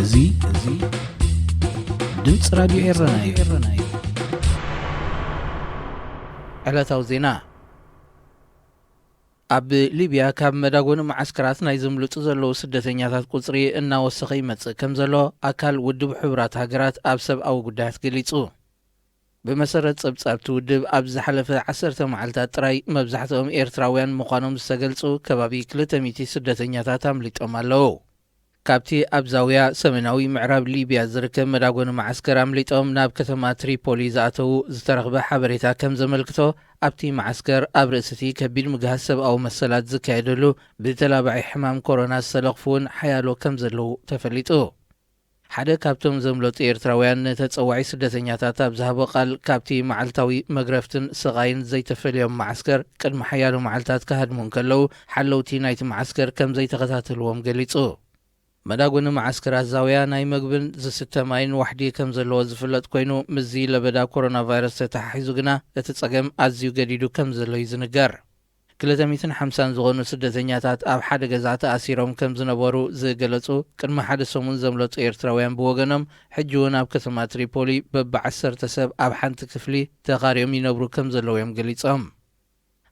እዚ እዚ ድምፂ ራዲዮ ኤረና እዩ። ዕለታዊ ዜና። ኣብ ሊብያ ካብ መዳጎኒ መዓስከራት ናይ ዝምልጡ ዘለዉ ስደተኛታት ቁፅሪ እናወሰኸ ይመፅእ ከም ዘሎ ኣካል ውድብ ሕቡራት ሃገራት ኣብ ሰብኣዊ ጉዳያት ገሊፁ። ብመሰረት ጸብጻብቲ ውድብ፣ ኣብ ዝሓለፈ ዓሰርተ መዓልታት ጥራይ መብዛሕትኦም ኤርትራውያን ምዃኖም ዝተገልጹ ከባቢ ክልተ ሚእቲ ስደተኛታት ኣምሊጦም ኣለዉ። ካብቲ ኣብ ዛውያ ሰሜናዊ ምዕራብ ሊብያ ዝርከብ መዳጎኒ መዓስከር ኣምሊጦም ናብ ከተማ ትሪፖሊ ዝኣተዉ ዝተረኽበ ሓበሬታ ከም ዘመልክቶ፣ ኣብቲ መዓስከር ኣብ ርእሲ እቲ ከቢድ ምግሃስ ሰብኣዊ መሰላት ዝካየደሉ ብተላባዒ ሕማም ኮሮና ዝተለኽፉ እውን ሓያሎ ከም ዘለዉ ተፈሊጡ። ሓደ ካብቶም ዘምለጡ ኤርትራውያን ንተጸዋዒ ስደተኛታት ኣብ ዝሃቦ ቃል፣ ካብቲ መዓልታዊ መግረፍትን ስቓይን ዘይተፈልዮም መዓስከር ቅድሚ ሓያሎ መዓልታት ክሃድሙ እንከለዉ፣ ሓለውቲ ናይቲ መዓስከር ከም ዘይተኸታተልዎም ገሊጹ። መዳጎኒ መዓስከራት ዛውያ ናይ መግብን ዝስተ ማይን ዋሕዲ ከም ዘለዎ ዝፍለጥ ኮይኑ፣ ምስዚ ለበዳ ኮሮና ቫይረስ ተተሓሒዙ ግና እቲ ጸገም ኣዝዩ ገዲዱ ከም ዘሎ እዩ ዝንገር። ክልተ ሚእትን ሓምሳን ዝኾኑ ስደተኛታት ኣብ ሓደ ገዛ ተኣሲሮም ከም ዝነበሩ ዝገለጹ ቅድሚ ሓደ ሰሙን ዘምለጡ ኤርትራውያን ብወገኖም፣ ሕጂ እውን ኣብ ከተማ ትሪፖሊ በብዓሰርተ ሰብ ኣብ ሓንቲ ክፍሊ ተኻርዮም ይነብሩ ከም ዘለዉ እዮም ገሊጾም።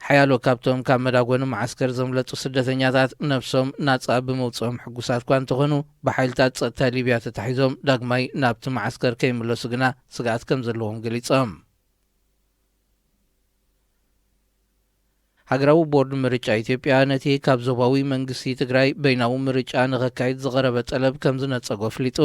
ሓያሎ ካብቶም ካብ መዳጎኒ መዓስከር ዘምለጡ ስደተኛታት ነብሶም ናጻ ብምውጽኦም ሕጉሳት እኳ እንተኾኑ፣ ብሓይልታት ጸጥታ ሊብያ ተታሒዞም ዳግማይ ናብቲ መዓስከር ከይምለሱ ግና ስግኣት ከም ዘለዎም ገሊጾም። ሃገራዊ ቦርድ ምርጫ ኢትዮጵያ ነቲ ካብ ዞባዊ መንግስቲ ትግራይ በይናዊ ምርጫ ንኸካይድ ዝቐረበ ጠለብ ከም ዝነጸጎ ኣፍሊጡ።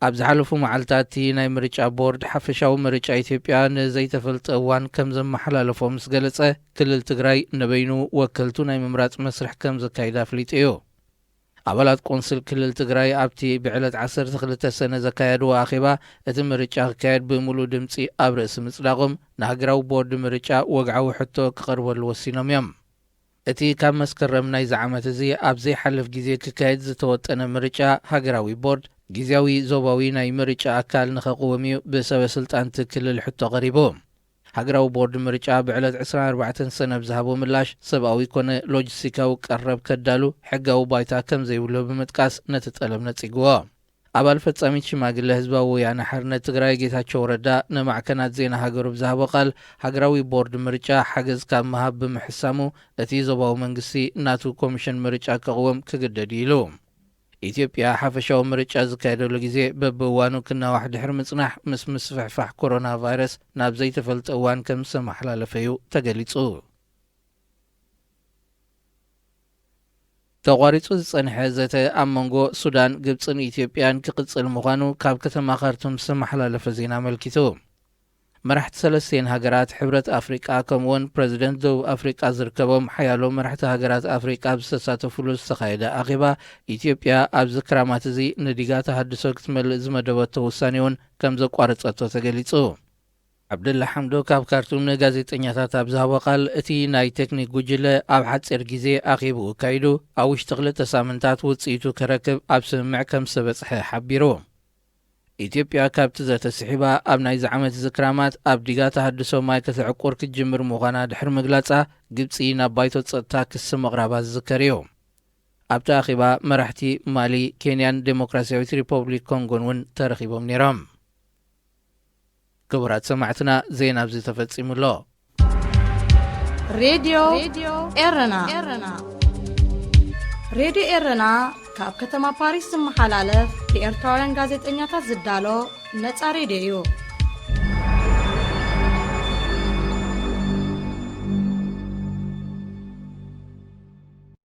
ኣብ ዝሓለፉ መዓልታት እቲ ናይ ምርጫ ቦርድ፣ ሓፈሻዊ ምርጫ ኢትዮጵያ ንዘይተፈልጠ እዋን ከም ዘመሓላለፎ ምስ ገለጸ፣ ክልል ትግራይ ንበይኑ ወከልቱ ናይ ምምራጽ መስርሕ ከም ዘካይድ ኣፍሊጡ እዩ። ኣባላት ቆንስል ክልል ትግራይ ኣብቲ ብዕለት ዓሰርተ ክልተ ሰነ ዘካየድዎ ኣኼባ፣ እቲ ምርጫ ክካየድ ብምሉእ ድምጺ ኣብ ርእሲ ምጽዳቖም፣ ንሃገራዊ ቦርድ ምርጫ ወግዓዊ ሕቶ ክቐርበሉ ወሲኖም እዮም። እቲ ካብ መስከረም ናይዚ ዓመት እዚ ኣብ ዘይሓልፍ ግዜ ክካየድ ዝተወጠነ ምርጫ፣ ሃገራዊ ቦርድ ግዝያዊ ዞባዊ ናይ ምርጫ ኣካል ንኸቕውም እዩ ብሰበ ስልጣን እቲ ክልል ሕቶ ቀሪቡ። ሃገራዊ ቦርድ ምርጫ ብዕለት ዕስራን ኣርባዕተን ሰነ ብዝሃቦ ምላሽ፣ ሰብኣዊ ኮነ ሎጂስቲካዊ ቀረብ ከዳሉ ሕጋዊ ባይታ ከም ዘይብሉ ብምጥቃስ፣ ነቲ ጠለብ ነጺግዎ። ኣባል ፈጻሚት ሽማግለ ህዝባዊ ወያነ ሓርነት ትግራይ ጌታቸው ረዳ ንማዕከናት ዜና ሃገሩ ብዝሃቦ ቃል፣ ሃገራዊ ቦርድ ምርጫ ሓገዝ ካብ ምሃብ ብምሕሳሙ፣ እቲ ዞባዊ መንግስቲ ናቱ ኮሚሽን ምርጫ ከቕውም ክግደድ እዩ ኢሉ። ኢትዮጵያ ሓፈሻዊ ምርጫ ዝካየደሉ ግዜ በብእዋኑ ክናዋሕ ድሕሪ ምጽናሕ፣ ምስ ምስፍሕፋሕ ኮሮና ቫይረስ ናብ ዘይተፈልጠ እዋን ከም ዝተመሓላለፈ እዩ ተገሊጹ። ተቋሪጹ ዝጸንሐ ዘተ ኣብ መንጎ ሱዳን፣ ግብጽን ኢትዮጵያን ክቕጽል ምዃኑ ካብ ከተማ ካርቱም ዝተመሓላለፈ ዜና ኣመልኪቱ። መራሕቲ ሰለስቲኤን ሃገራት፣ ሕብረት ኣፍሪቃ፣ ከምኡውን ፕረዚደንት ደቡብ ኣፍሪቃ ዝርከቦም ሓያሎ መራሕቲ ሃገራት ኣፍሪቃ ኣብ ዝተሳተፉሉ ዝተኻየደ ኣኼባ፣ ኢትዮጵያ ኣብዚ ክራማት እዚ ንዲጋ ተሃድሶ ክትመልእ ዝመደበቶ ውሳኔ እውን ከም ዘቋረጸቶ ተገሊጹ። ዓብደላ ሓምዶክ ኣብ ካርቱም ንጋዜጠኛታት ኣብ ዝሃቦ ቃል፣ እቲ ናይ ቴክኒክ ጉጅለ ኣብ ሓጺር ግዜ ኣኼብኡ ኣካይዱ፣ ኣብ ውሽጢ ክልተ ሳምንታት ውጽኢቱ ከረክብ ኣብ ስምምዕ ከም ዝተበጽሐ ሓቢሩ። ኢትዮጵያ ካብቲ ዘተ ስሒባ፣ ኣብ ናይዚ ዓመት እዚ ክራማት ኣብ ዲጋ ተሃድሶ ማይ ከተዕቁር ክትጅምር ምዃና ድሕሪ ምግላጻ፣ ግብጺ ናብ ባይቶ ጸጥታ ክሲ ምቕራባ ዝዝከር እዩ። ኣብቲ ኣኼባ መራሕቲ ማሊ፣ ኬንያን ዴሞክራሲያዊት ሪፐብሊክ ኮንጎን እውን ተረኺቦም ነይሮም። ክቡራት ሰማዕትና፣ ዜና ኣብዚ ተፈጺሙ ኣሎ። ሬድዮ ኤረና። ሬድዮ ኤረና ካብ ከተማ ፓሪስ ዝመሓላለፍ ብኤርትራውያን ጋዜጠኛታት ዝዳሎ ነጻ ሬድዮ እዩ።